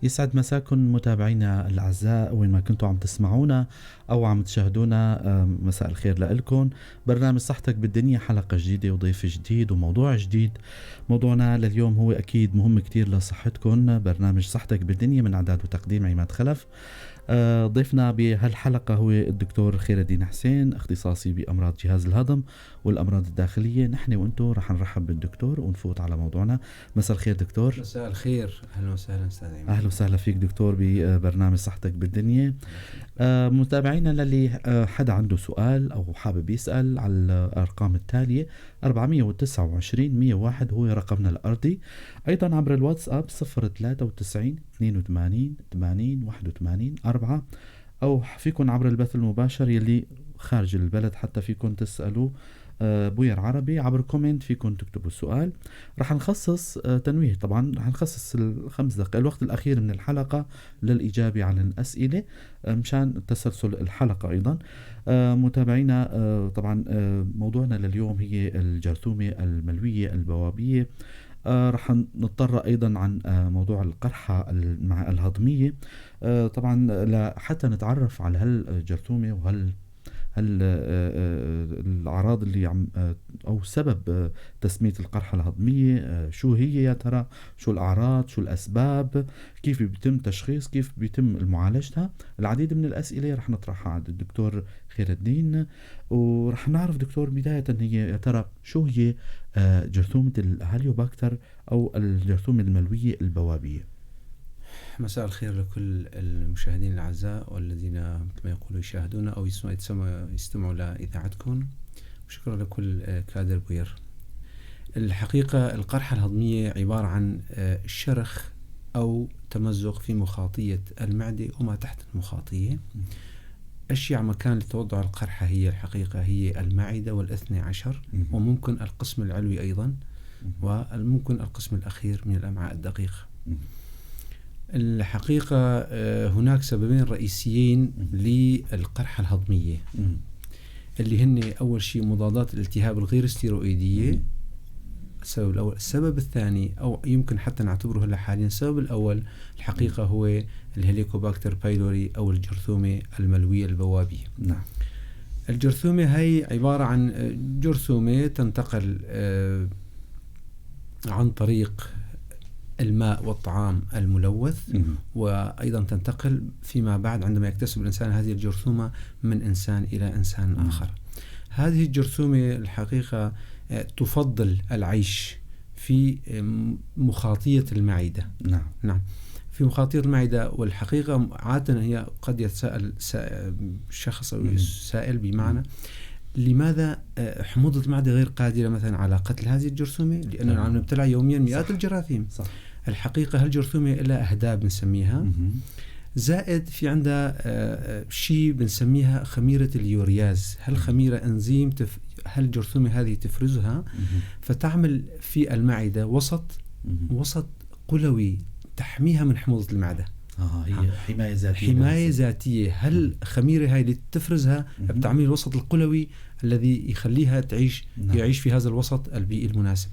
يسعد مساكم متابعينا الأعزاء وين ما كنتوا عم تسمعونا أو عم تشاهدونا. مساء الخير لكم. برنامج صحتك بالدنيا، حلقة جديدة وضيف جديد وموضوع جديد. موضوعنا لليوم هو أكيد مهم كتير لصحتكم. برنامج صحتك بالدنيا من إعداد وتقديم عماد خلف. ضيفنا بهالحلقة هو الدكتور خير الدين حسين، اختصاصي بأمراض جهاز الهضم والأمراض الداخلية. نحن وأنتم رح نرحب بالدكتور ونفوت على موضوعنا. مساء الخير دكتور. مساء الخير، أهلا وسهلا أستاذ عماد. أهلا وسهلا فيك دكتور ببرنامج صحتك بالدنيا. متابعينا للي حدا عنده سؤال أو حابب يسأل على الأرقام التالية 429 101 هو رقمنا الأرضي. أيضا عبر الواتساب 093 82 80 81 4، أو فيكن عبر البث المباشر يلي خارج البلد حتى فيكن تسألوا بوير عربي عبر comment، فيكن تكتبوا السؤال. رح نخصص تنويه، طبعا رح نخصص ال5 دقائق الوقت الأخير من الحلقة للإجابة عن الأسئلة مشان تسلسل الحلقة أيضا. متابعينا طبعا موضوعنا لليوم هي الجرثومة الملوية البوابية. رح نضطر أيضا عن موضوع القرحة مع الهضمية، طبعا لحتى نتعرف على هالجرثومة وهال الأعراض اللي عم أو سبب تسمية القرحة الهضمية، شو هي يا ترى، شو الأعراض، شو الأسباب، كيف بيتم تشخيص، كيف بيتم معالجتها. العديد من الأسئلة رح نطرحها عند الدكتور خير الدين، ورح نعرف دكتور بداية هي يا ترى شو هي جرثومة الهاليوباكتر أو الجرثومة الملوية البوابية. مساء الخير لكل المشاهدين الأعزاء والذين مثل ما يقولوا يشاهدونا أو يستمعوا لإذاعتكم، وشكرا لكل كادر بوير. الحقيقة القرحة الهضمية عبارة عن شرخ أو تمزق في مخاطية المعدة وما تحت المخاطية. أشيع مكان لتوضع القرحة هي الحقيقة هي المعدة والاثني عشر، وممكن القسم العلوي أيضا، وممكن القسم الأخير من الأمعاء الدقيقة. الحقيقة هناك سببين رئيسيين للقرحة الهضمية، اللي هن أول شيء مضادات الالتهاب الغير استيرويدية، السبب الأول. السبب الثاني أو يمكن حتى نعتبره هلا حاليا السبب الأول الحقيقة هو الهيليكوباكتر بايلوري أو الجرثومة الملوية البوابية. نعم. الجرثومة هي عبارة عن جرثومة تنتقل عن طريق الماء والطعام الملوث، وأيضا تنتقل فيما بعد عندما يكتسب الإنسان هذه الجرثومة من إنسان إلى إنسان آخر. هذه الجرثومة الحقيقة تفضل العيش في مخاطية المعدة. نعم. نعم، في مخاطية المعدة. والحقيقة عادة هي قد يتساءل شخص أو سائل بمعنى لماذا حموضة المعدة غير قادرة مثلا على قتل هذه الجرثومة؟ لأننا عم نبتلع يوميا مئات الجراثيم. صح. الحقيقة هالجرثومة لها أهداب بنسميها، زائد في عندها شيء بنسميها خميرة اليورياز. هالخميرة إنزيم هالجرثومة هذه تفرزها فتعمل في المعدة وسط قلوي تحميها من حموضة المعدة. هي حماية ذاتية. حماية ذاتية. هالخميرة هاي اللي تفرزها بتعمل الوسط القلوي الذي يخليها تعيش. نعم. يعيش في هذا الوسط البيئي المناسب.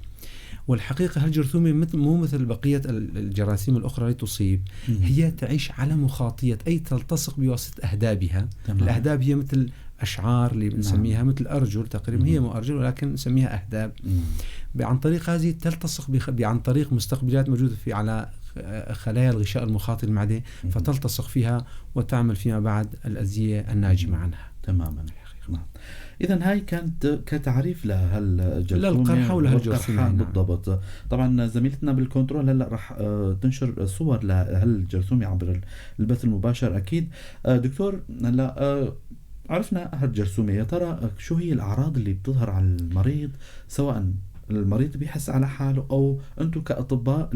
والحقيقة هالجرثومة مثل مو مثل بقية الجراثيم الأخرى التي تصيب، هي تعيش على مخاطية، أي تلتصق بواسطة أهدابها. تمام. الأهداب هي مثل أشعار اللي بنسميها، نعم. مثل أرجل تقريبا، هي مو أرجل ولكن نسميها أهداب. عن طريق هذه تلتصق عن طريق مستقبلات موجودة في على خلايا الغشاء المخاطي المعدة، فتلتصق فيها وتعمل فيما بعد الأذية الناجمة عنها. تماما. نعم. إذن هاي كانت كتعريف لهالجرثومة للقرحة ولهالجرثومة. والقرحة. نعم. بالضبط. طبعا زميلتنا بالكنترول هلأ رح تنشر صور لهالجرثومة عبر البث المباشر أكيد. دكتور، هلأ عرفنا هالجرثومة، يا ترى شو هي الأعراض اللي بتظهر على المريض، سواء المريض بيحس على حاله أو أنتم كأطباء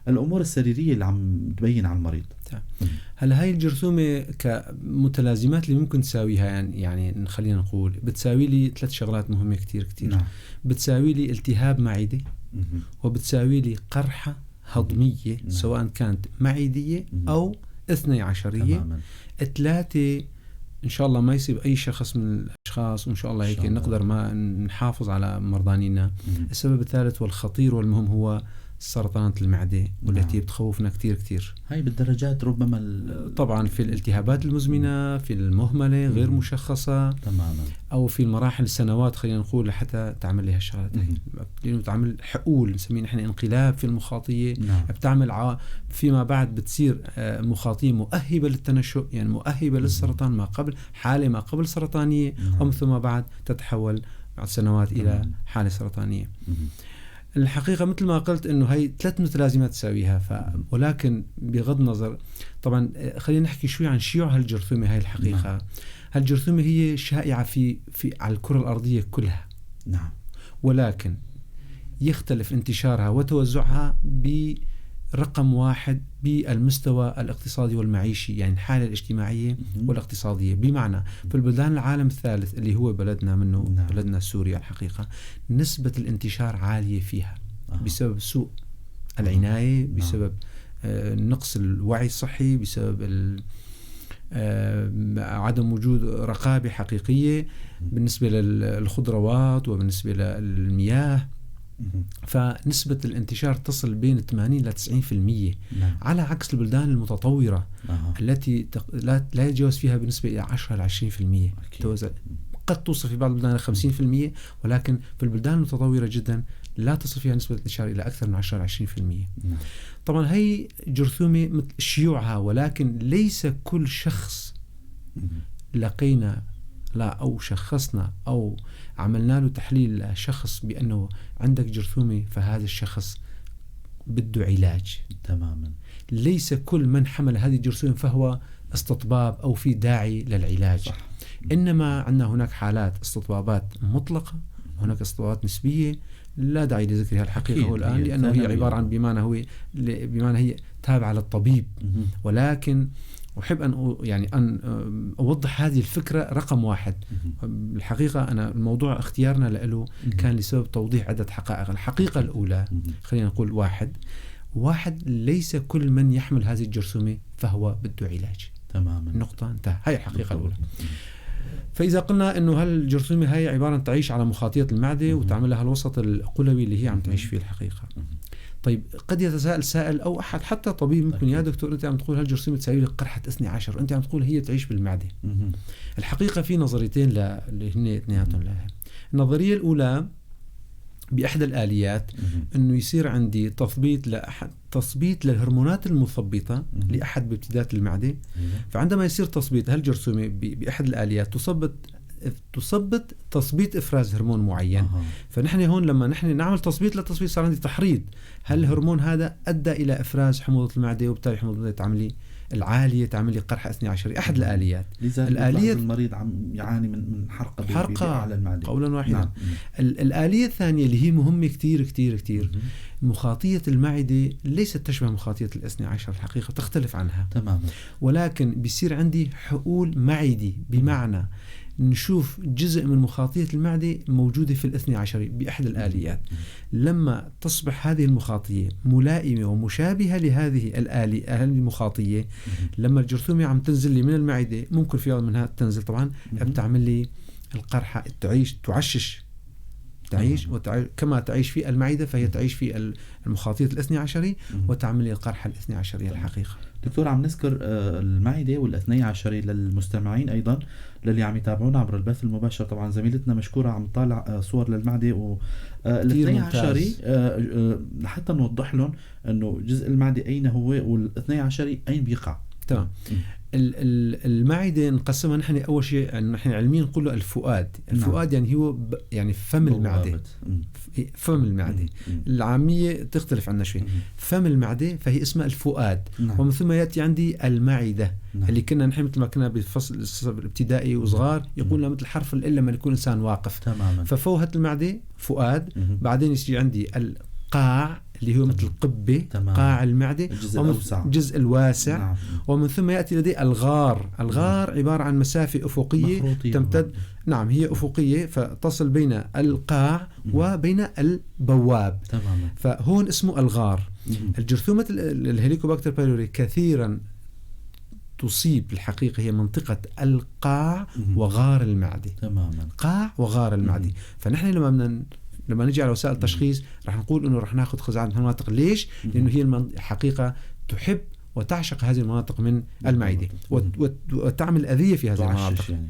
الأمور السريرية اللي عم تبين على المريض؟ هلا هاي الجرثومة كمتلازمات اللي ممكن تساويها، يعني خلينا نقول بتساوي لي 3 شغلات مهمة كتير كتير. نعم. بتساوي لي التهاب معدة، وبتساوي لي قرحة هضمية، نعم. سواء كانت معدية أو 12. تماما. 3 إن شاء الله ما يصيب أي شخص من الأشخاص، وإن شاء الله هيك إن شاء الله. نقدر ما نحافظ على مرضانينا. السبب الثالث والخطير والمهم هو سرطانات المعدة والتي بتخوفنا كتير كتير. هاي بالدرجات ربما طبعا في الالتهابات المزمنة، في المهملة غير مشخصة تماما، أو في المراحل السنوات خلينا نقول لحتى تعمل لها الشغلات هاي، لأنه بتعمل حقول نسميه نحن انقلاب في المخاطية. بتعمل فيما بعد بتصير مخاطية مؤهبة للتنشؤ، يعني مؤهبة للسرطان ما قبل، حالة ما قبل سرطانية، ومن ثم بعد تتحول بعد سنوات إلى حالة سرطانية. الحقيقة مثل ما قلت إنه هي 3 متلازمات تساويها، ولكن بغض النظر طبعا خلينا نحكي شوي عن شيوع هالجرثومة هاي الحقيقة. هالجرثومة هي شائعة في على الكرة الأرضية كلها. نعم. ولكن يختلف انتشارها وتوزعها برقم واحد بالمستوى الاقتصادي والمعيشي، يعني الحالة الاجتماعية والاقتصادية. بمعنى في البلدان العالم الثالث اللي هو بلدنا منه، بلدنا سوريا، الحقيقة نسبة الانتشار عالية فيها بسبب سوء العناية، بسبب نقص الوعي الصحي، بسبب عدم وجود رقابة حقيقية بالنسبة للخضروات وبالنسبة للمياه. فنسبة الانتشار تصل بين 80 إلى 90%. على عكس البلدان المتطورة التي لا يتجاوز فيها بالنسبة إلى 10 إلى 20%. قد توصل في بعض البلدان 50%، ولكن في البلدان المتطورة جدا لا تصل فيها نسبة الانتشار إلى أكثر من 10 إلى 20%. طبعا هي جرثومة مثل شيوعها، ولكن ليس كل شخص لقينا لا أو شخصنا أو عملنا له تحليل لشخص بأنه عندك جرثومة فهذا الشخص بده علاج. تماما. ليس كل من حمل هذه الجرثومة فهو استطباب أو في داعي للعلاج. صح. إنما عندنا هناك حالات استطبابات مطلقة، هناك استطبابات نسبية لا داعي لذكرها الحقيقة هو الآن، لأنه هي عبارة عن بمعنى هي تابعة للطبيب. ولكن أحب أن يعني أن أوضح هذه الفكرة رقم واحد. الحقيقة أنا الموضوع اختيارنا له كان لسبب توضيح عدة حقائق. الحقيقة الأولى خلينا نقول واحد ليس كل من يحمل هذه الجرثومة فهو بده علاج. تماما. نقطة انتهى. هاي الحقيقة الأولى. فإذا قلنا إنه هالجرثومة هاي عبارة عن تعيش على مخاطية المعدة وتعملها الوسط القلوي اللي هي عم تعيش فيه الحقيقة. طيب قد يتساءل سائل أو أحد حتى طبيب ممكن، يا دكتور أنت عم تقول هالجرثومة تساوي لك قرحة 12، أنت عم تقول هي تعيش بالمعدة. الحقيقة في نظريتين اللي هن اثنيناتهم لها. النظرية الأولى بإحدى الآليات أنه يصير عندي تثبيط للهرمونات المثبطة لأحد ببتيدات المعدة. فعندما يصير تثبيط هالجرثومة بأحد الآليات تثبط تثبيط إفراز هرمون معين. فنحن هون لما نحن نعمل تثبيط للتثبيط صار عندي تحريض هالهرمون هذا أدى إلى إفراز حموضة المعدة، وبالتالي حموضة المعدة تعمل العالية تعمل لي قرحة 12. أحد الآليات. الآلية المريض عم يعاني من حرقة على المعدة قولا واحدا. نعم. الآلية الثانية اللي هي مهمة كتير كتير كتير، مخاطية المعدة ليست تشبه مخاطية 12 الحقيقة، تختلف عنها تماما. ولكن بيصير عندي حقول معدي، بمعنى نشوف جزء من مخاطية المعدة موجودة في 12 بأحد الآليات. لما تصبح هذه المخاطية ملائمة ومشابهة لهذه الآلية المخاطية، لما الجرثومة عم تنزل لي من المعدة، ممكن في منها تنزل طبعا، بتعمل لي القرحة، تعيش تعشش تعيش كما تعيش في المعدة فهي تعيش في المخاطية 12 وتعمل لي القرحة 12 الحقيقة. دكتور عم نذكر المعدة والاثني عشر للمستمعين أيضا للي عم يتابعونا عبر البث المباشر. طبعا زميلتنا مشكورة عم طالع صور للمعدة والاثني عشر لحتى نوضح لهم أنه جزء المعدة أين هو والاثني عشر أين بيقع. تمام. المعدة نقسمها نحن أول شيء نحن علميا نقول له الفؤاد. الفؤاد يعني هو يعني فم المعدة. فم المعدة. العامية تختلف عنا شوي. فم المعدة فهي اسمها الفؤاد. ومن ثم يأتي عندي المعدة. اللي كنا نحن مثل ما كنا بالفصل الابتدائي وصغار يقولنا مثل حرف ال لما يكون إنسان واقف. تماما. ففوهة المعدة فؤاد. بعدين يجي عندي القاع اللي هو مثل قبة. تمام. قاع المعدة الجزء الأوسع. الجزء الواسع. نعم. ومن ثم يأتي لدي الغار. الغار عبارة عن مسافة أفقية مخروطية. تمتد. نعم هي أفقية فتصل بين القاع وبين البواب. تمام. فهون اسمه الغار. الجرثومة ال Helicobacter pylori كثيرا تصيب الحقيقة هي منطقة القاع وغار المعدة. تماما. قاع وغار المعدة. فنحن لما بدنا لما نجي على وسائل التشخيص رح نقول انه رح ناخذ خزعات من هالمناطق. ليش؟ لانه هي الحقيقة تحب وتعشق هذه المناطق من المعدة وتعمل اذيه في هذه المناطق يعني.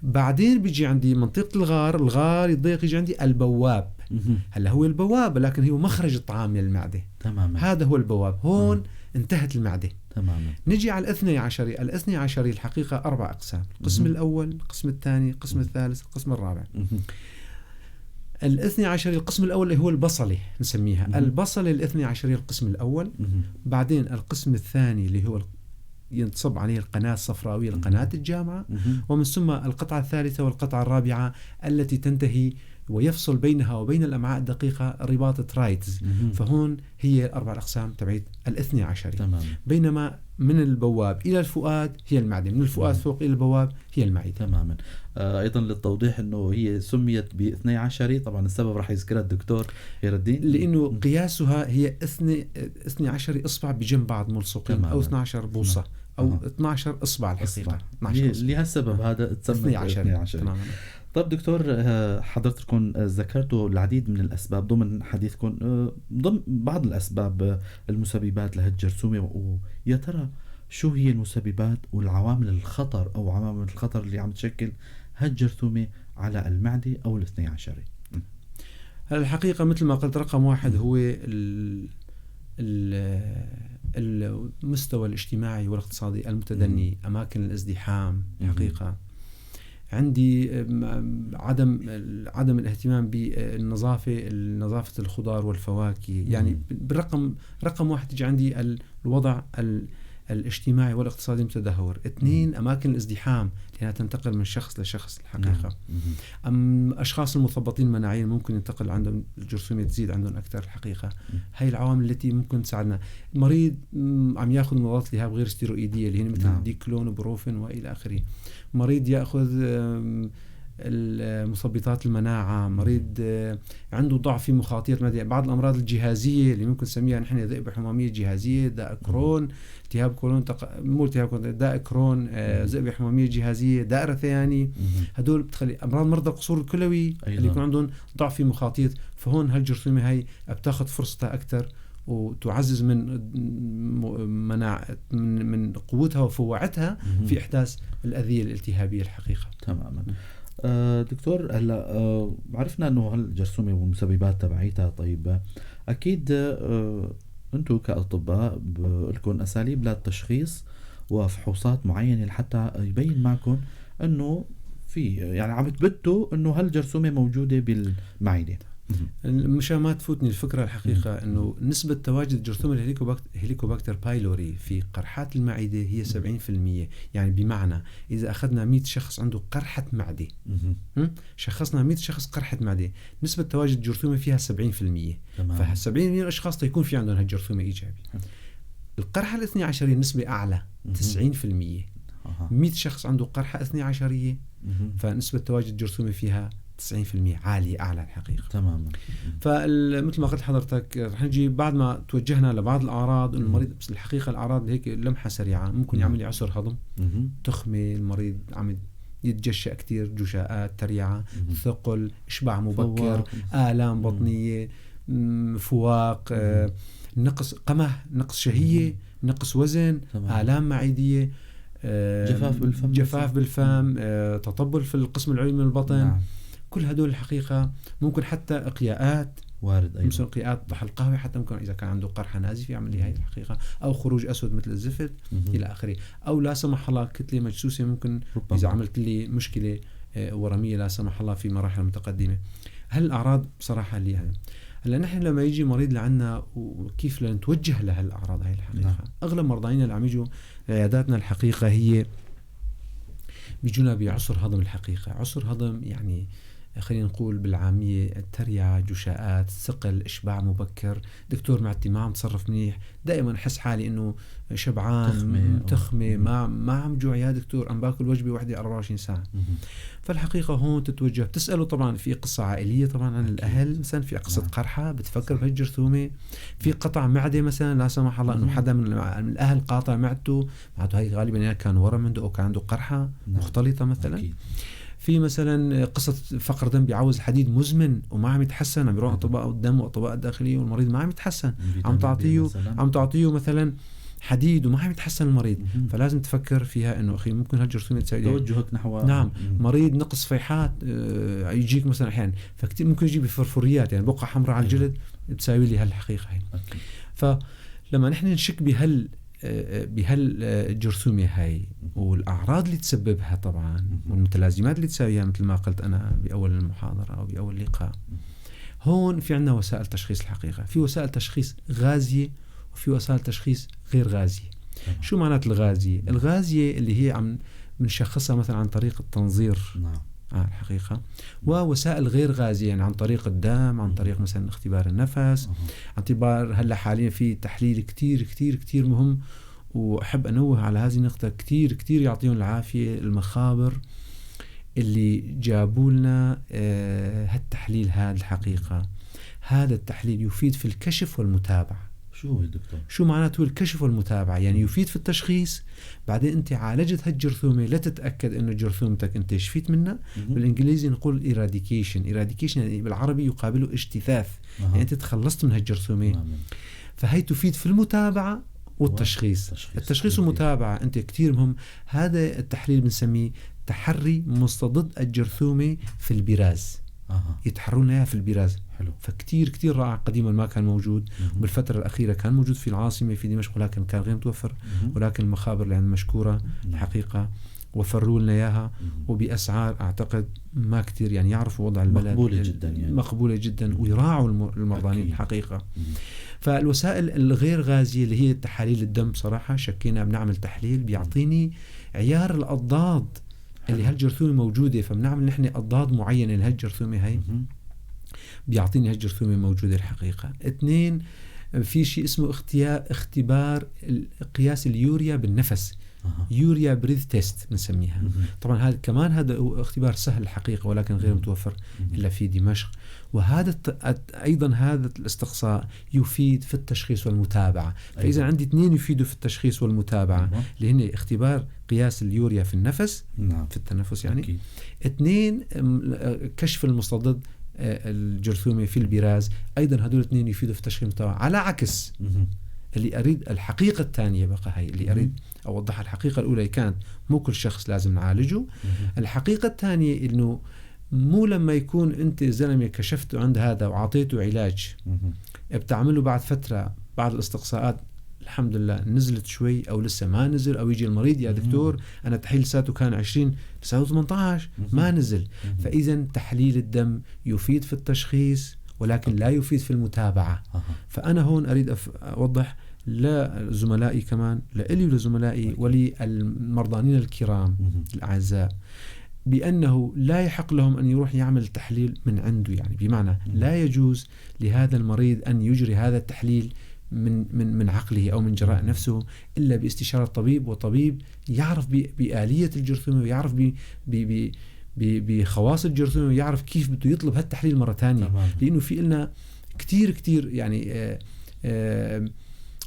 بعدين بيجي عندي منطقة الغار الضيق، يجي عندي البواب. هلا هو البواب لكن هو مخرج الطعام من المعدة. تماما، هذا هو البواب. هون انتهت المعدة. تماما. نجي على الاثني عشري. الاثني عشري الحقيقة 4 أقسام، القسم الأول، القسم الثاني، القسم الثالث، القسم الرابع. الاثني عشري القسم الأول اللي هو البصلي نسميها، البصلي الاثني عشري القسم الأول. بعدين القسم الثاني اللي هو ينصب عليه القناة الصفراوية، القناة الجامعة. ومن ثم القطعة الثالثة والقطعة الرابعة التي تنتهي ويفصل بينها وبين الأمعاء الدقيقة رباط ترايتز. فهون هي 4 أقسام تبعت الاثني عشري. تمام. بينما من البواب إلى الفؤاد هي المعدة، من الفؤاد فوق إلى البواب هي المعدة. تماما. أيضا للتوضيح أنه هي سميت باثني عشري، طبعا السبب راح يذكرها الدكتور خير الدين، لأنه قياسها هي 12 إصبع بجنب بعض ملصقين، أو 12 بوصة، أو 12 إصبع الحقيقة. لهالسبب هذا تسمى 12. تماما. طيب دكتور، حضرتكم ذكرتوا العديد من الأسباب ضمن حديثكم، ضمن بعض الأسباب المسببات لهالجرثومة، ويا ترى شو هي المسببات والعوامل الخطر أو عوامل الخطر اللي عم تشكل هالجرثومة على المعدة أو الاثني عشري؟ الحقيقة مثل ما قلت رقم 1 هو المستوى الاجتماعي والاقتصادي المتدني، أماكن الازدحام. الحقيقة عندي عدم الاهتمام بالنظافة، نظافة الخضار والفواكه. يعني بالرقم رقم 1 تجي عندي الوضع الاجتماعي والاقتصادي متدهور. 2 أماكن الازدحام لأنها تنتقل من شخص لشخص الحقيقة. أم أشخاص المثبطين مناعيا ممكن ينتقل عندهم الجرثومة تزيد عندهم أكثر الحقيقة. هاي العوامل التي ممكن تساعدنا. مريض عم يأخذ مضادات التهاب غير ستيرويدية اللي هي مثل ديكلون وبروفين وإلى آخره، مريض يأخذ مثبطات المناعة، مريض عنده ضعف في مخاطية المعدة، بعض الأمراض الجهازية اللي ممكن نسميها نحن ذئبة حمامية جهازية، داء كرون، التهاب كولون، مو التهاب كولون، داء كرون، ذئبة حمامية جهازية، داء رثياني. هدول بتخلي أمراض مرضى القصور الكلوي اللي يكون عندهم ضعف في مخاطية، فهون هالجرثومة هاي بتاخذ فرصتها أكثر وتعزز من مناعة من قوتها وفواعتها في إحداث الأذية الالتهابية الحقيقة. تماما. دكتور، هلا عرفنا انه هالجرثومه والمسببات تبعيتها، طيب اكيد انتم كاطباء لكم اساليب للتشخيص وفحوصات معينة لحتى يبين معكم انه في، يعني عم تبتوا انه هالجرثومه موجودة بالمعدة. مشان ما تفوتني الفكرة الحقيقة أنه نسبة تواجد جرثومة الهيليكوباكتر بايلوري في قرحات المعدة هي 70%. يعني بمعنى إذا أخذنا 100 شخص عنده قرحة معدة، شخصنا 100 شخص قرحة معدة، نسبة تواجد الجرثومة فيها 70%. ف70% من الأشخاص تيكون في عندهم هالجرثومة إيجابي. القرحة الاثني عشرية نسبة أعلى 90%. 100 شخص عنده قرحة 12 فنسبة تواجد الجرثومة فيها 90%، عالية أعلى الحقيقة. تماما. فمثل ما قلت حضرتك رح نجي بعد ما توجهنا لبعض الأعراض المريض، بس الحقيقة الأعراض هيك لمحة سريعة، ممكن يعمل عسر هضم، تخمة، المريض عم يتجشأ كتير، جشاءات، تريعة، ثقل، إشباع مبكر، آلام بطنية، فواق، نقص قمه، نقص شهية، نقص وزن، آلام معدية، جفاف بالفم، جفاف بالفم، تطبل في القسم العلوي من البطن. نعم. كل هدول الحقيقة ممكن حتى إقياءات وارد، أيضا مثل إقياءات طحال القهوة، حتى ممكن إذا كان عنده قرحة نازفة يعمل لي هاي الحقيقة، أو خروج أسود مثل الزفت إلى آخره، أو لا سمح الله كتلة مجسوسة ممكن ربما. إذا عملت لي مشكلة ورمية لا سمح الله في مراحل متقدمة. هالأعراض بصراحة اللي هي هلا نحن لما يجي مريض لعنا وكيف لنتوجه لهالأعراض هاي الحقيقة. نعم. أغلب مرضينا اللي عم يجوا عياداتنا الحقيقة هي بيجونا بعسر هضم. الحقيقة عسر هضم يعني خلينا نقول بالعامية تريعة، جشاءات، ثقل، إشباع مبكر، دكتور معدتي ما عم تصرف منيح، دائما أحس حالي إنه شبعان، تخمة، ما عم جوع يا دكتور، عم باكل وجبة واحدة 24 ساعة. فالحقيقة هون تتوجه، بتسأله طبعا في قصة عائلية طبعا عن الأهل مثلا، في قصة قرحة بتفكر بهالجرثومة، في قطع معدة مثلا لا سمح الله إنه حدا من الأهل قاطع معدته، معناته هي غالبا كان ورم عنده أو كان عنده قرحة مختلطة مثلا. أكيد. في مثلا قصة فقر دم بيعوز حديد مزمن وما عم يتحسن، عم بيروح اطباء الدم واطباء الداخلية والمريض ما عم يتحسن، عم تعطيه مثلا حديد وما عم يتحسن المريض. فلازم تفكر فيها انه اخي ممكن هالجرثومه تساعد توجهك نحو نعم. مريض نقص فيحات يجيك مثلا احيانا، فكتير ممكن يجي بفرفريات يعني بقعة حمراء على الجلد بتساوي لي هالحقيقه هي. فلما نحن نشك بهالجرثومه هاي والاعراض اللي تسببها طبعا والمتلازمات اللي تساويها مثل ما قلت انا باول المحاضرة او باول لقاء، هون في عندنا وسائل تشخيص الحقيقة. في وسائل تشخيص غازية وفي وسائل تشخيص غير غازية. شو معنات الغازية؟ الغازية اللي هي عم بنشخصها مثلا عن طريق التنظير. نعم. الحقيقة. ووسائل غير غازية يعني عن طريق الدم، عن طريق مثلا اختبار النفس، عن اختبار هلا حاليا في تحليل كتير كتير كتير مهم، وأحب أنوه على هذه النقطة كتير كتير، يعطيهم العافية المخابر اللي جابوا لنا هالتحليل هذا. الحقيقة هذا التحليل يفيد في الكشف والمتابعة. شو هو دكتور؟ شو معناته الكشف والمتابعة؟ يعني يفيد في التشخيص، بعدين أنت عالجت هالجرثومة لتتأكد أنه جرثومتك أنت شفيت منها. بالإنجليزي نقول eradication. eradication يعني بالعربي يقابله اجتثاث. يعني أنت تخلصت من هالجرثومة. فهي تفيد في المتابعة والتشخيص. التشخيص والمتابعة أنت كتير مهم. هذا التحليل بنسميه تحري مستضد الجرثومة في البراز. يتحرون اياها في البراز. حلو. فكتير كتير رائع. قديما ما كان موجود. بالفترة الأخيرة كان موجود في العاصمة في دمشق، ولكن كان غير متوفر. ولكن المخابر اللي عند مشكورة الحقيقة وفروا لنا اياها وبأسعار أعتقد ما كتير، يعني يعرفوا وضع البلد، مقبولة جدا يعني. مقبولة جدا، ويراعوا المرضانين الحقيقة. فالوسائل الغير غازية اللي هي تحاليل الدم، صراحة شكينا بنعمل تحليل بيعطيني عيار الأضداد اللي هالجرثومة موجودة، فبنعمل نحن أضداد معينة لهالجرثومة هاي بيعطيني هالجرثومة موجودة الحقيقة. 2، في شيء اسمه اختبار قياس اليوريا بالنفس. urea breath test بنسميها. طبعا هذا كمان هذا اختبار سهل الحقيقة، ولكن غير متوفر إلا في دمشق. وهذا أيضا هذا الاستقصاء يفيد في التشخيص والمتابعة. فإذا عندي 2 يفيدوا في التشخيص والمتابعة، اللي هن اختبار قياس اليوريا في النفس. نعم. في التنفس يعني. 2، كشف المستضد الجرثومي في البراز. أيضا هذول 2 يفيدوا في التشخيص والمتابعة. على عكس اللي أريد الحقيقة الثانية بقى، هي اللي أريد أوضحها. الحقيقة الأولى كانت مو كل شخص لازم نعالجه. الحقيقة الثانية إنه مو لما يكون أنت زلمة كشفته عند هذا وعطيته علاج بتعمله بعد فترة بعد الاستقصاءات الحمد لله نزلت شوي أو لسه ما نزل، أو يجي المريض يا دكتور أنا تحليل ساته كان 20 لساته 18 ما نزل. فإذا تحليل الدم يفيد في التشخيص ولكن لا يفيد في المتابعة. فأنا هون أريد أوضح لزملائي كمان، لإلي ولزملائي وللمرضانين الكرام الأعزاء، بأنه لا يحق لهم أن يروح يعمل تحليل من عنده. يعني بمعنى لا يجوز لهذا المريض أن يجري هذا التحليل من من من عقله أو من جراء نفسه إلا باستشارة طبيب، وطبيب يعرف بآلية الجرثومة ويعرف بخواص الجرثومة ويعرف كيف بده يطلب هالتحليل مرة تانية. لأنه في لنا كتير كتير يعني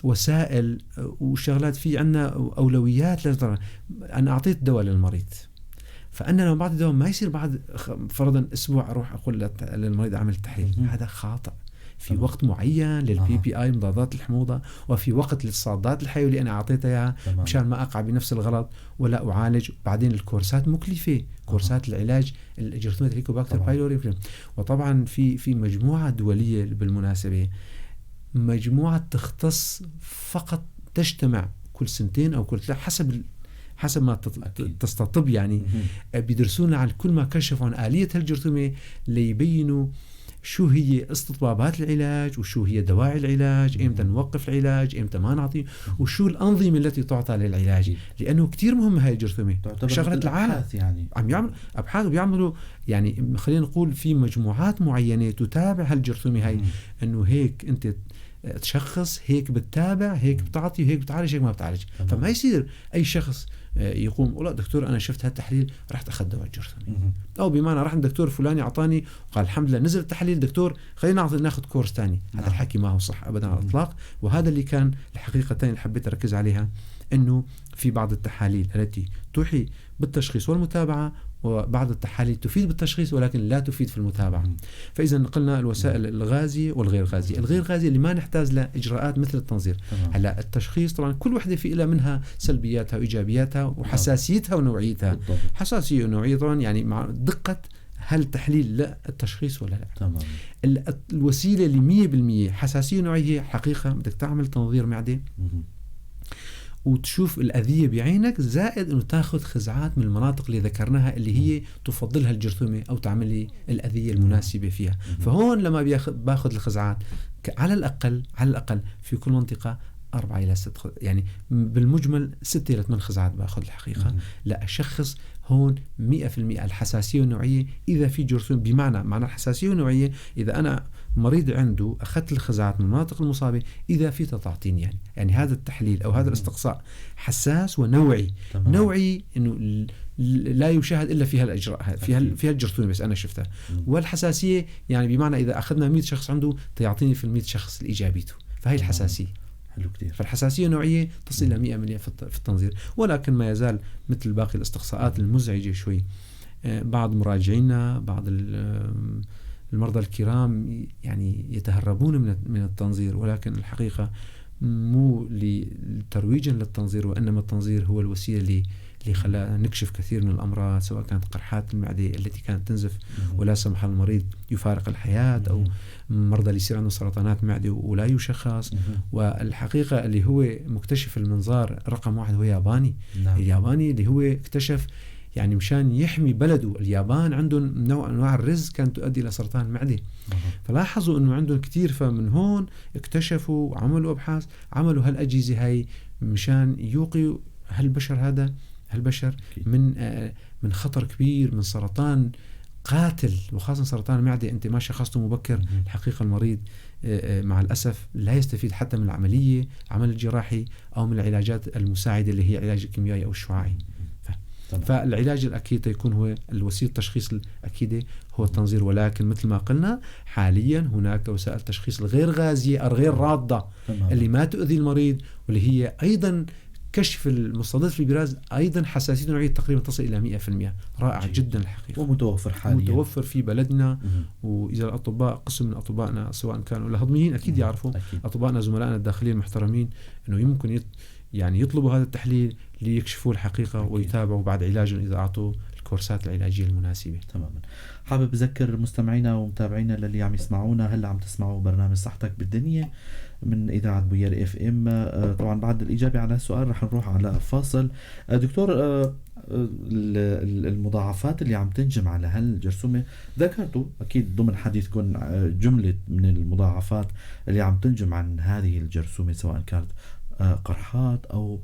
وسائل وشغلات، في عنا أولويات. لازم أنا أعطيت دواء للمريض، فأنا لما بعطي دواء ما يصير بعد فرضا أسبوع أروح أقول للمريض أعمل تحليل. هذا خاطئ. في وقت معين لل PPI مضادات الحموضة، وفي وقت للصادات الحيوية اللي أنا أعطيتها إياها مشان ما أقع بنفس الغلط ولا أعالج. بعدين الكورسات مكلفة، كورسات العلاج الجرثومة الهيليكوباكتر بايلوري. وطبعا في مجموعة دولية بالمناسبة، مجموعة تختص فقط، تجتمع كل سنتين أو كل 3 حسب ما تستطب يعني. بيدرسون عن كل ما كشفوا عن آلية الجرثومة ليبينوا شو هي استطبابات العلاج وشو هي دواعي العلاج، امتى نوقف العلاج، امتى ما نعطي، وشو الأنظمة التي تعطى للعلاج. لأنه كتير مهم هاي الجرثومة، شغلة العالم يعني. عم يعمل أبحاث وبيعملوا يعني، خلينا نقول في مجموعات معينة تتابع هالجرثومة هاي، انه هيك انت تشخص، هيك بتتابع، هيك بتعطي، هيك بتعالج، هيك ما بتعالج. فما يصير أي شخص يقوم ولا دكتور أنا شفت هالتحليل رحت أخذ دواء الجرثومة، أو بمعنى راح الدكتور فلاني أعطاني وقال الحمد لله نزل التحليل، دكتور خلينا ناخذ كورس تاني. هذا الحكي ما هو صح أبدا على الإطلاق. وهذا اللي كان الحقيقة الثانية اللي حبيت أركز عليها، أنه في بعض التحاليل التي توحي بالتشخيص والمتابعة، وبعض التحاليل تفيد بالتشخيص ولكن لا تفيد في المتابعة. فإذا قلنا الوسائل الغازية والغير غازية، الغير غازية اللي ما نحتاج لإجراءات مثل التنظير. هلا التشخيص طبعا كل وحدة في لها منها سلبياتها وإيجابياتها وحساسيتها ونوعيتها. بالضبط. حساسية ونوعية طبعا يعني مع دقة هل تحليل لا التشخيص ولا لا. تمام. الوسيلة اللي 100% حساسية ونوعية حقيقة بدك تعمل تنظير معدة وتشوف الأذية بعينك، زائد أنه تاخذ خزعات من المناطق اللي ذكرناها اللي هي تفضلها الجرثومة أو تعمل لي الأذية المناسبة فيها. فهون لما باخذ الخزعات على الأقل في كل منطقة 4 إلى 6، يعني بالمجمل 6 إلى 8 خزعات باخذ الحقيقة لأشخص هون 100% الحساسية والنوعية إذا في جرثومة. بمعنى معنى الحساسية والنوعية إذا أنا مريض عنده أخذت الخزعات من المناطق المصابة إذا في تتعطين، يعني هذا التحليل أو هذا الاستقصاء حساس ونوعي. تمام. نوعي إنه لا يشاهد إلا في هالإجراء هذا، في هالجرثومة بس أنا شفتها. والحساسية يعني بمعنى إذا أخذنا 100 شخص عنده تيعطيني في 100 شخص الإيجابيته، فهي الحساسية. حلو كتير. فالحساسية النوعية تصل إلى 100% في التنظير، ولكن ما يزال مثل باقي الاستقصاءات المزعجة شوي. بعض مراجعينا بعض المرضى الكرام يعني يتهربون من التنظير، ولكن الحقيقة مو ترويجا للتنظير، وإنما التنظير هو الوسيلة اللي خلانا نكشف كثير من الأمراض، سواء كانت قرحات المعدة التي كانت تنزف ولا سمح المريض يفارق الحياة، أو مرضى اللي يصير عندهم سرطانات معدة ولا يشخص. والحقيقة اللي هو مكتشف المنظار رقم 1 هو ياباني. نعم. الياباني اللي هو اكتشف يعني مشان يحمي بلده. اليابان عندهم نوع أنواع الرز كانت تؤدي إلى سرطان المعدة. فلاحظوا أنه عندهم كتير، فمن هون اكتشفوا وعملوا أبحاث، عملوا هالأجهزة هاي مشان يوقيوا هالبشر هذا هالبشر من خطر كبير من سرطان قاتل، وخاصة سرطان المعدة أنت ما شخصته مبكر. الحقيقة المريض مع الأسف لا يستفيد حتى من العملية، العمل الجراحي، أو من العلاجات المساعدة اللي هي علاج الكيميائي أو الشعاعي. فالعلاج الأكيد يكون هو الوسيلة التشخيص الأكيدة هو التنظير، ولكن مثل ما قلنا حاليا هناك وسائل تشخيص الغير غازية الغير رادة. اللي ما تؤذي المريض، واللي هي أيضا كشف المستضد في البراز أيضا حساسيته نوعية تقريبا تصل إلى 100%. رائع جدا الحقيقة، ومتوفر حاليا، متوفر في بلدنا. وإذا الأطباء قسم من أطبائنا سواء كانوا الهضميين أكيد يعرفوا، أطبائنا زملائنا الداخليين المحترمين، أنه يمكن يعني يطلبوا هذا التحليل ليكشفوا الحقيقة ويتابعوا بعد علاجهم إذا أعطوا الكورسات العلاجية المناسبة. تماما. حابب أذكر مستمعينا ومتابعينا للي عم يسمعونا هلا عم تسمعوا برنامج صحتك بالدنيا من إذاعة بوير اف ام. طبعا بعد الإجابة على السؤال رح نروح على فاصل. دكتور، المضاعفات اللي عم تنجم على هالجرثومة ذكرتوا أكيد ضمن حديثكم جملة من المضاعفات اللي عم تنجم عن هذه الجرثومة، سواء كانت قرحات أو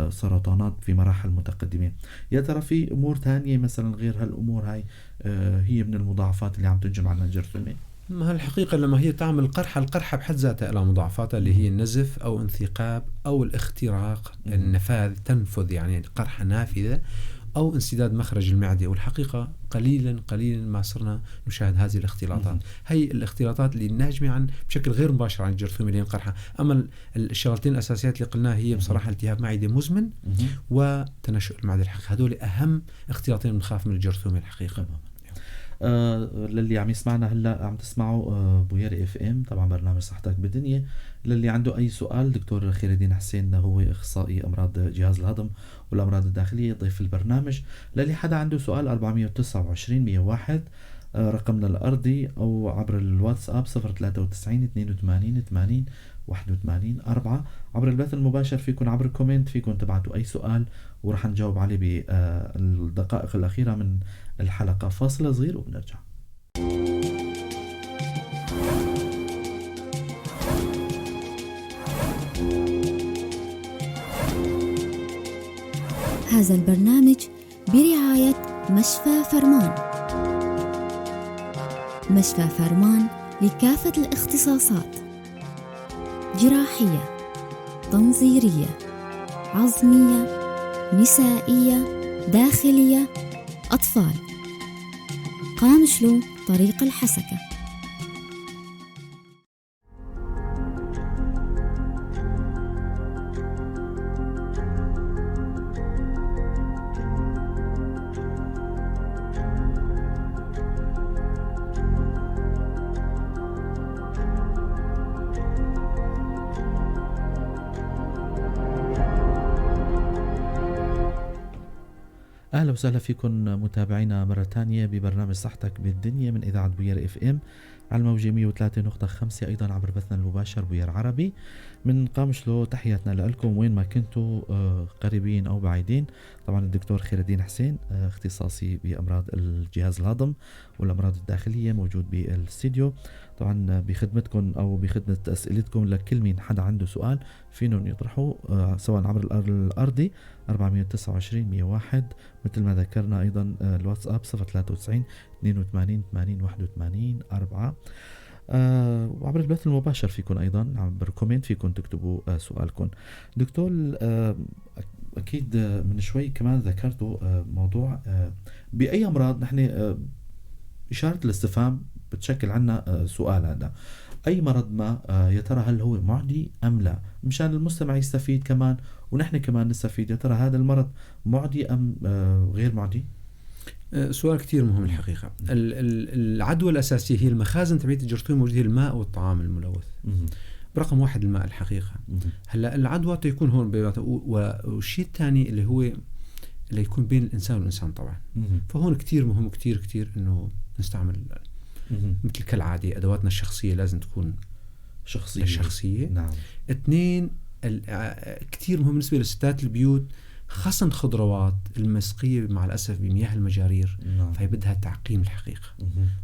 سرطانات في مراحل متقدمة. يا ترى في أمور تانية مثلا غير هالأمور هاي هي من المضاعفات اللي عم تنجم عن الجرثومة؟ ما الحقيقة لما هي تعمل قرحة، القرحة بحد ذاتها لها مضاعفاتها اللي هي النزف أو انثقاب أو الاختراق، النفاذ، تنفذ يعني قرحة نافذة، أو انسداد مخرج المعدة. والحقيقة قليلا قليلا ما صرنا نشاهد هذه الاختلاطات. هي الاختلاطات اللي ناجمة عن بشكل غير مباشر عن الجرثومة اللي القرحة. أما الشغلتين الأساسيات اللي قلناها هي بصراحة التهاب معدة مزمن وتنشؤ المعدة. الحقيقة هذول أهم اختلاطين بنخاف من الجرثومة الحقيقة. للي عم يسمعنا هلا عم تسمعوا بوير اف ام، طبعا برنامج صحتك بالدنيا. للي عنده اي سؤال، دكتور خير الدين حسين هو اخصائي امراض جهاز الهضم والامراض الداخليه ضيف البرنامج. للي حدا عنده سؤال 429 101 رقمنا الارضي، او عبر الواتساب 093 82 80 81 4. عبر البث المباشر فيكن عبر comment فيكن تبعتوا اي سؤال ورح نجاوب عليه بالدقائق الاخيره من الحلقه. فاصل صغير وبنرجع. هذا البرنامج برعاية مشفى فرمان. مشفى فرمان لكافة الاختصاصات، جراحية، تنظيرية، عظمية، نسائية، داخلية، أطفال. قامشلو، طريق الحسكة. اهلا وسهلا فيكم متابعينا مرة ثانية ببرنامج صحتك بالدنيا من اذاعة بوير FM على الموجة 103.5، ايضا عبر بثنا المباشر بوير عربي من قامشلو. تحياتنا لكم وين ما كنتوا، قريبين او بعيدين. طبعا الدكتور خير الدين حسين، اختصاصي بامراض الجهاز الهضم والامراض الداخلية، موجود بالاستديو طبعا بخدمتكم او بخدمة اسئلتكم. لكل مين حدا عنده سؤال فينهم يطرحوا، سواء عبر الارضي 429 101 مثل ما ذكرنا، ايضا الواتساب 093 82 80 81 4، وعبر البث المباشر فيكم ايضا عبر comment فيكم تكتبوا سؤالكم. دكتور، اكيد من شوي كمان ذكرتوا موضوع باي امراض نحن اشارة الاستفهام بتشكل عنا سؤال، هذا اي مرض ما يا ترى هل هو معدي ام لا، مشان المستمع يستفيد كمان ونحن كمان نستفيد، يا ترى هذا المرض معدي ام غير معدي؟ سؤال كثير مهم الحقيقة. العدوى الأساسية هي المخازن تبعت الجرثومة موجودة، هي الماء والطعام الملوث. برقم واحد الماء الحقيقة. هلا العدوى تيكون هون والشيء الثاني اللي هو اللي يكون بين الإنسان والإنسان طبعا. فهون كثير مهم كثير كثير إنه نستعمل مثل كالعادة أدواتنا الشخصية لازم تكون شخصية. الشخصية. اثنين، كثير مهم بالنسبة لستات البيوت، خاصة الخضروات المسقية مع الأسف بمياه المجارير. فهي بدها تعقيم الحقيقة.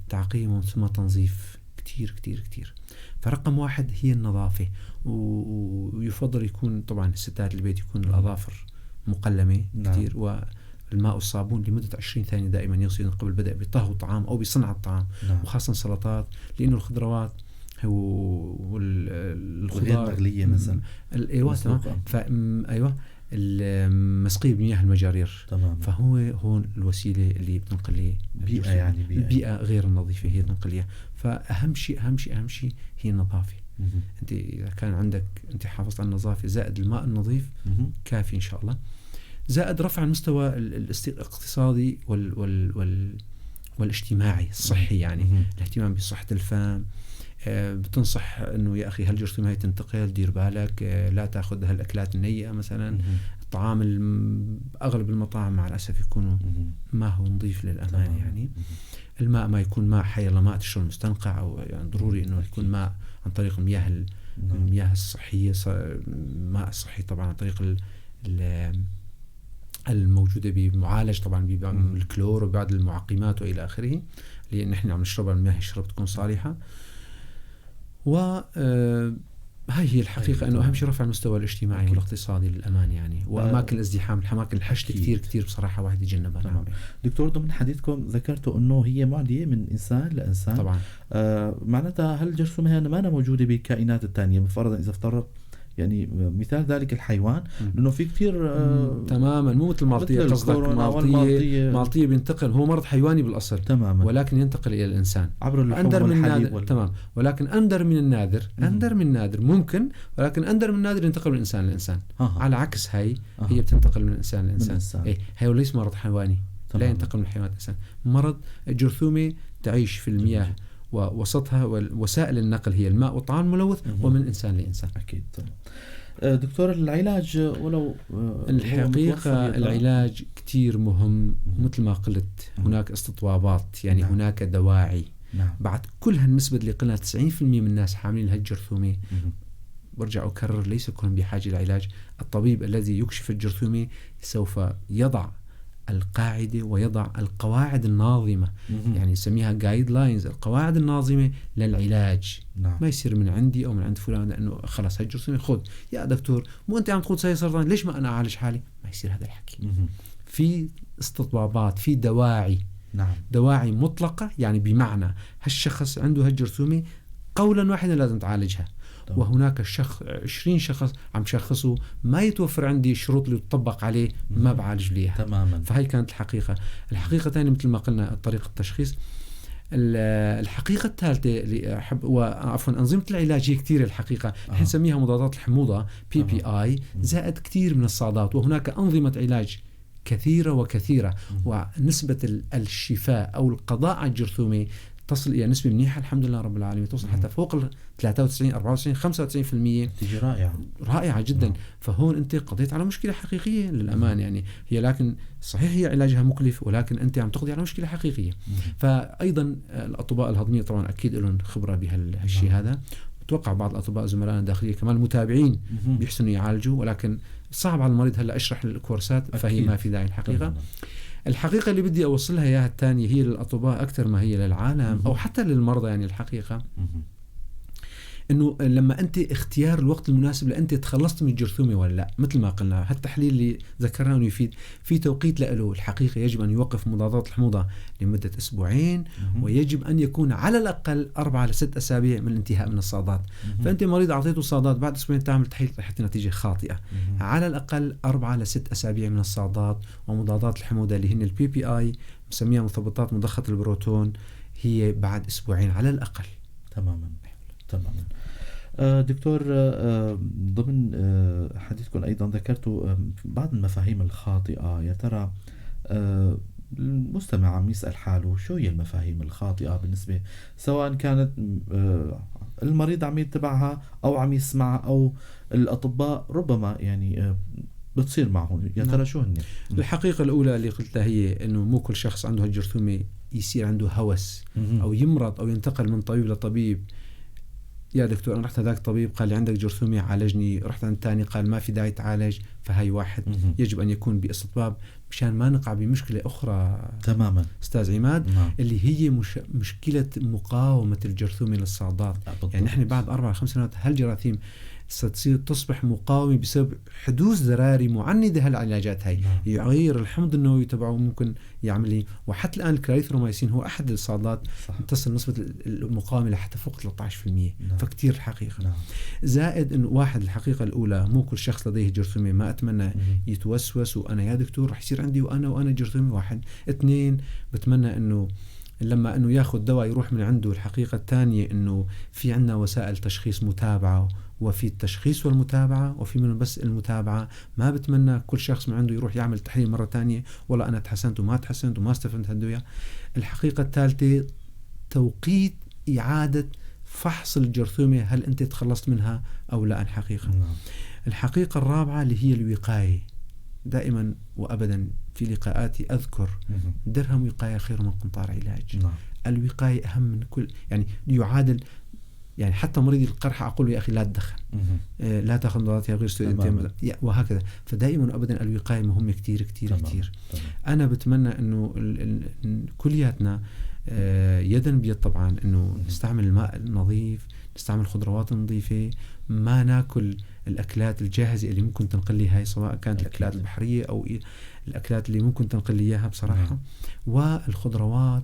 تعقيم ثم تنظيف كتير كتير كتير. فرقم واحد هي النظافة، ويفضل يكون طبعا ستات البيت يكون الأظافر مقلمة كتير، والماء والصابون لمدة 20 ثانية دائما يغسلون قبل البدء بطهو الطعام أو بصنع الطعام. وخاصة السلطات، لأنه الخضروات والخضار غير مغلية مثلا. ايوه تمام. ايوه، المسقية بمياه المجارير. فهو هون الوسيلة اللي بتنقل لي بيئة، يعني بيئة. البيئة غير النظيفة هي تنقل لي. فأهم شيء أهم شيء أهم شيء هي النظافة. أنت إذا كان عندك أنت حافظت على النظافة زائد الماء النظيف كافي إن شاء الله، زائد رفع المستوى الاقتصادي وال وال وال والاجتماعي الصحي، يعني الاهتمام بصحة الفم. بتنصح انه يا اخي هالجرثومه هي تنتقل، دير بالك، لا تاخذ هالاكلات النيئه مثلا. الطعام اغلب المطاعم مع الاسف يكونوا ما هو نظيف للامانة. يعني الماء ما يكون ماء حي الله، ماء تشرب مستنقع، او يعني ضروري انه يكون ماء عن طريق المياه المياه الصحية، ماء الصحي طبعا عن طريق الموجودة بمعالج طبعا بالكلور وبعض المعقمات والى اخره، اللي نحن عم نشربها المياه الشرب تكون صالحه. و هاي هي الحقيقة، أنه أهم شيء رفع المستوى الاجتماعي والاقتصادي للأمان يعني، وأماكن الازدحام، الأماكن الحشد كثير كثير بصراحة واحد يتجنبها. دكتور، ضمن حديثكم ذكرتوا أنه هي معدية من إنسان لإنسان. طبعا. معناتها هل الجرثومة هي ما موجودة بالكائنات الثانية؟ فرضا إذا افترض يعني مثال ذلك الحيوان، لانه في كثير تماما، مو مثل المالطيه. مثل قصدك الكورونا مالطيه. والمالطية. مالطيه بينتقل، هو مرض حيواني بالاصل ولكن ينتقل الى الانسان عبر اللحوم اندر من والحليب النادر. تمام، ولكن اندر من النادر، اندر من النادر ممكن، ولكن اندر من النادر ينتقل من الانسان للانسان. على عكس هاي هي بتنتقل من الانسان للانسان. الإنسان. إيه، هي ليس مرض حيواني. لا ينتقل من الحيوانات للانسان. مرض الجرثومه تعيش في المياه ووسطها، ووسائل النقل هي الماء والطعام الملوث، ومن انسان لانسان. اكيد تمام. دكتور، العلاج ولو هو الحقيقة متوفر يا ترى؟ العلاج كتير مهم، مثل ما قلت هناك استطبابات، يعني هناك دواعي. بعد كل هالنسبة اللي قلنا 90% من الناس حاملين هالجرثومة، برجع أكرر ليس كلهم بحاجة للعلاج. الطبيب الذي يكشف الجرثومة سوف يضع القاعدة ويضع القواعد الناظمة، يعني نسميها guidelines، القواعد الناظمة للعلاج. ما يصير من عندي أو من عند فلان لأنه خلاص هالجرثومة خذ يا دكتور، مو أنت عم تقول سرطان، ليش ما أنا أعالج حالي؟ ما يصير هذا الحكي. في استطبابات، في دواعي. دواعي مطلقة، يعني بمعنى هالشخص عنده هالجرثومة قولا واحدا لازم تعالجها. وهناك شخص 20 شخص عم شخصه ما يتوفر عندي الشروط اللي تطبق عليه، ما بعالج ليها. فهي كانت الحقيقة. الحقيقة الثانية مثل ما قلنا طريقة التشخيص. الحقيقة الثالثة اللي أحب، وعفوا أنظمة العلاج هي كثيرة الحقيقة. نحن نسميها مضادات الحموضة PPI، زائد كثير من الصعدات، وهناك أنظمة علاج كثيرة وكثيرة. ونسبة الشفاء أو القضاء على الجرثومة تصل الى نسبه منيحة الحمد لله رب العالمين، توصل حتى فوق ال 93 94 95%. نتيجة رائعة، رائعة جدا. فهون انت قضيت على مشكلة حقيقية للامان يعني هي، لكن صحيح هي علاجها مكلف، ولكن انت عم تقضي على مشكلة حقيقية. فايضا الاطباء الهضميه طبعا اكيد لهم خبره بهالشيء هذا. بتوقع بعض الاطباء زملائنا الداخلية كمان متابعين بيحسنوا يعالجوا، ولكن صعب على المريض هلا اشرح الكورسات، فهي ما في داعي الحقيقة. تمام. الحقيقة اللي بدي أوصلها إياها الثانية هي للأطباء أكثر ما هي للعالم أو حتى للمرضى، يعني الحقيقة إنه لما أنت اختيار الوقت المناسب لأنت تخلصت من الجرثومة ولا لا، مثل ما قلنا هالتحليل اللي ذكرناه إنه يفيد في توقيت له. الحقيقة يجب أن يوقف مضادات الحموضة لمدة أسبوعين، ويجب أن يكون على الأقل 4 ل 6 أسابيع من الانتهاء من الصادات. فأنت مريض أعطيته صادات بعد أسبوعين تعمل تحليل رح يعطي نتيجة خاطئة. على الأقل 4 ل 6 أسابيع من الصادات ومضادات الحموضة اللي هن ال PPI، مسميها مثبطات مضخة البروتون، هي بعد أسبوعين على الأقل. تماما تماما. دكتور، ضمن حديثكم أيضا ذكرتوا بعض المفاهيم الخاطئة. يا ترى المستمع عم يسأل حاله شو هي المفاهيم الخاطئة بالنسبة، سواء كانت المريض عم يتبعها أو عم يسمعها أو الأطباء ربما يعني بتصير معهم، يا ترى شو هن؟ الحقيقة الأولى اللي قلتها هي إنه مو كل شخص عنده الجرثومة يصير عنده هوس أو يمرض أو ينتقل من طبيب لطبيب. يا دكتور أنا رحت هذاك طبيب قال لي عندك جرثومة عالجني، رحت عند ثاني قال ما في داعي تعالج. فهي واحد يجب أن يكون باستطباب مشان ما نقع بمشكلة أخرى. تماما أستاذ عماد. نعم. اللي هي مشكلة مقاومة الجرثومة للصعدات. يعني نحن بعد 4 5 سنوات هالجراثيم ستصير تصبح مقاومة بسبب حدوث ذراري معندة هالعلاجات هاي. نعم. يغير الحمض النووي تبعه ممكن يعمل لي. وحتى الآن الكلاريثرومايسين هو أحد الصادات تصل نسبة المقاومة لحتى فوق 13%. نعم. فكتير الحقيقة. نعم. زائد إنه واحد الحقيقة الأولى مو كل شخص لديه جرثومة، ما أتمنى يتوسوس وأنا يا دكتور رح يصير عندي وأنا جرثومة. واحد. اثنين، بتمنى إنه لما أنه ياخذ دواء يروح من عنده. الحقيقة الثانية أنه في عندنا وسائل تشخيص متابعة، وفي التشخيص والمتابعة، وفي منه بس المتابعة. ما بتمنى كل شخص من عنده يروح يعمل تحليل مرة تانية والله أنا تحسنت وما تحسنت وما استفدت هالدواء. الحقيقة الثالثة توقيت إعادة فحص الجرثومة، هل أنت تخلصت منها أو لا الحقيقة. نعم. الحقيقة الرابعة اللي هي الوقاية. دائما وأبدا في لقاءاتي أذكر درهم وقاية خير من قنطار علاج. نعم. الوقاية أهم من كل، يعني يعادل، يعني حتى مريض القرحة أقول له يا أخي لا تدخن، لا تأخذ مضادات غير وهكذا. فدائما وأبدا الوقاية مهمة كتير كتير. تمام. كتير. تمام. أنا بتمنى أنه كلياتنا يدا بيد طبعا أنه نستعمل الماء النظيف، نستعمل خضروات نظيفة، ما ناكل الأكلات الجاهزة اللي ممكن تنقل لي هاي، سواء كانت الأكلات البحرية أو الأكلات اللي ممكن تنقل لي إياها بصراحة. والخضروات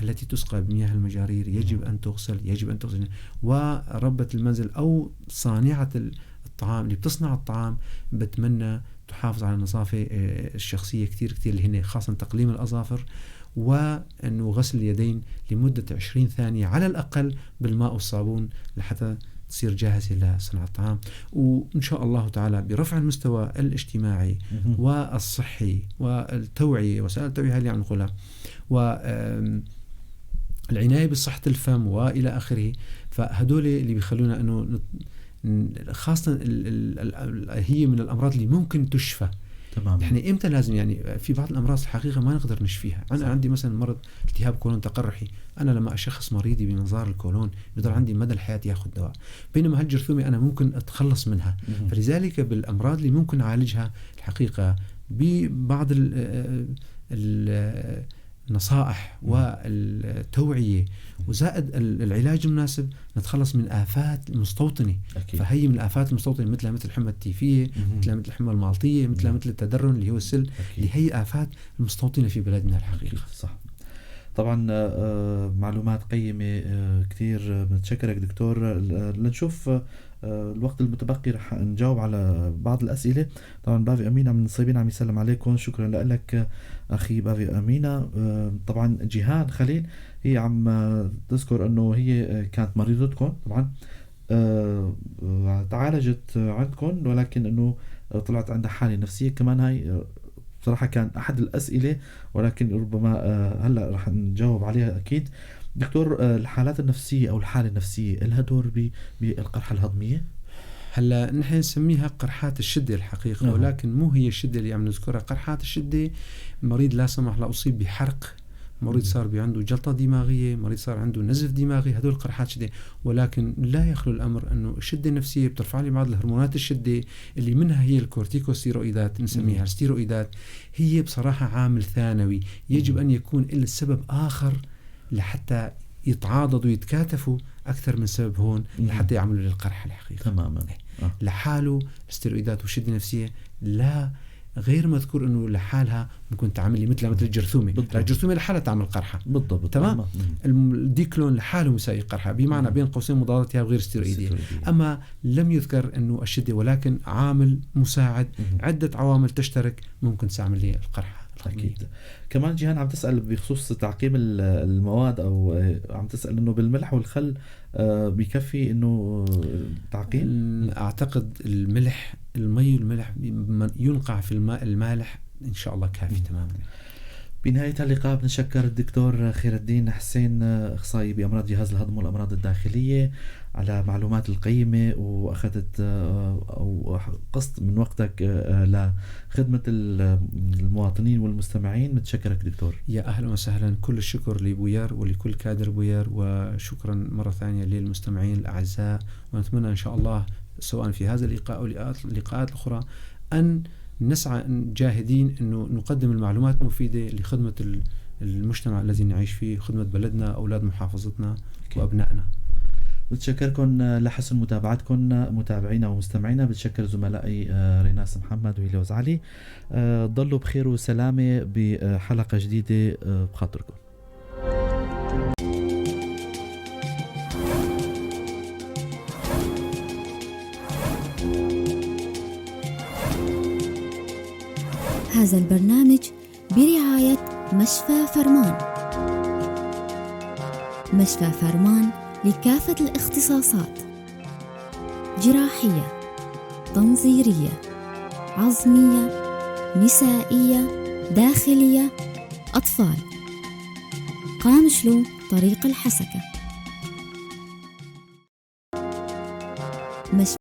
التي تسقى بمياه المجارير يجب أن تغسل، يجب أن تغسل. وربة المنزل أو صانعة الطعام اللي بتصنع الطعام بتمنى تحافظ على النظافة الشخصية كتير كتير، اللي هن خاصة تقليم الأظافر، وأنه غسل اليدين لمدة 20 ثانية على الأقل بالماء والصابون لحتى تصير جاهزة لصنع الطعام. وإن شاء الله تعالى برفع المستوى الاجتماعي والصحي والتوعية، وسائل التوعية اللي عم نقولها، والعناية بصحة الفم وإلى آخره، فهدول اللي بيخلونا أنه خاصة هي من الأمراض اللي ممكن تشفى. تمام. يعني امتى لازم، يعني في بعض الامراض الحقيقة ما نقدر نشفيها. انا عندي مثلا مرض التهاب كولون تقرحي، انا لما اشخص مريضي بمنظار الكولون بضل عندي مدى الحياة ياخذ دواء، بينما هالجرثومه انا ممكن اتخلص منها. فلذلك بالامراض اللي ممكن نعالجها الحقيقة ببعض النصائح والتوعية وزائد العلاج المناسب نتخلص من آفات المستوطنة. أكيد. فهي من الآفات المستوطنة مثلها مثل الحمى التيفية، مثلها مثل الحمى المالطية، مثلها مثل التدرن اللي هو السل، اللي هي آفات المستوطنة في بلدنا الحقيقة. أكيد. صح. طبعا معلومات قيمة كثير، بنتشكرك دكتور. لنشوف الوقت المتبقي رح نجاوب على بعض الأسئلة. طبعا بافي أمينة من الصيبين عم يسلم عليكم، شكرا لك أخي بافي أمينة. طبعا جيهان خليل هي عم تذكر أنه هي كانت مريضتكم، طبعا تعالجت عندكم، ولكن أنه طلعت عندها حالة نفسية كمان. هاي بصراحة كان أحد الأسئلة، ولكن ربما هلأ رح نجاوب عليها أكيد. دكتور، الحالات النفسية أو الحالة النفسية لها دور بالقرحة الهضمية؟ هلا نحن نسميها قرحات الشدة الحقيقة، ولكن مو هي الشدة اللي عم نذكرها. قرحات الشدة مريض لا سمح الله أصيب بحرق، مريض صار عنده جلطة دماغية، مريض صار عنده نزف دماغي، هدول قرحات شدة. ولكن لا يخلو الأمر أنه الشدة النفسية بترفع لي بعض الهرمونات الشدة اللي منها هي الكورتيكوستيرويدات، نسميها الستيرويدات، هي بصراحة عامل ثانوي، يجب أن يكون إلها سبب آخر لحتى يتعاضدوا ويتكاتفوا أكثر من سبب هون لحتى يعملوا للقرحة الحقيقة. تماما. لحاله الستيرويدات والشدة النفسية لا غير مذكور انه لحالها ممكن تعمل لي مثل الجرثومه. بالضبط. الجرثومه لحالها تعمل قرحة. بالضبط. تمام. الديكلون لحاله مساوي قرحة، بمعنى بين قوسين مضادات التهاب غير ستيرويديه. اما لم يذكر انه الشدة، ولكن عامل مساعد، عده عوامل تشترك ممكن تعمل لي القرحه. أكيد. كمان جيهان عم تسأل بخصوص تعقيم المواد، أو عم تسأل إنه بالملح والخل بكفي إنه تعقيم؟ أعتقد الملح، المي والملح ينقع في الماء المالح إن شاء الله كافي تماما. بنهاية اللقاء بنشكر الدكتور خير الدين حسين، أخصائي بأمراض جهاز الهضم والأمراض الداخلية، على معلومات القيمة، وأخذت أو قسط من وقتك لخدمة المواطنين والمستمعين. متشكرك دكتور. يا أهلا وسهلا، كل الشكر لبوير ولكل كادر بوير، وشكرا مرة ثانية للمستمعين الأعزاء، ونتمنى إن شاء الله سواء في هذا اللقاء أو اللقاءات الأخرى أن نسعى جاهدين أنه نقدم المعلومات المفيدة لخدمة المجتمع الذي نعيش فيه، خدمة بلدنا، أولاد محافظتنا وأبنائنا. بتشكركم لحسن متابعتكم متابعينا ومستمعينا. بتشكر زملائي ريناس محمد وهيلوز علي. ضلوا بخير وسلامة بحلقة جديدة بخاطركم. هذا البرنامج برعاية مشفى فرمان. مشفى فرمان لكافة الاختصاصات، جراحية، تنظيرية، عظمية، نسائية، داخلية، أطفال. قامشلو، طريق الحسكة.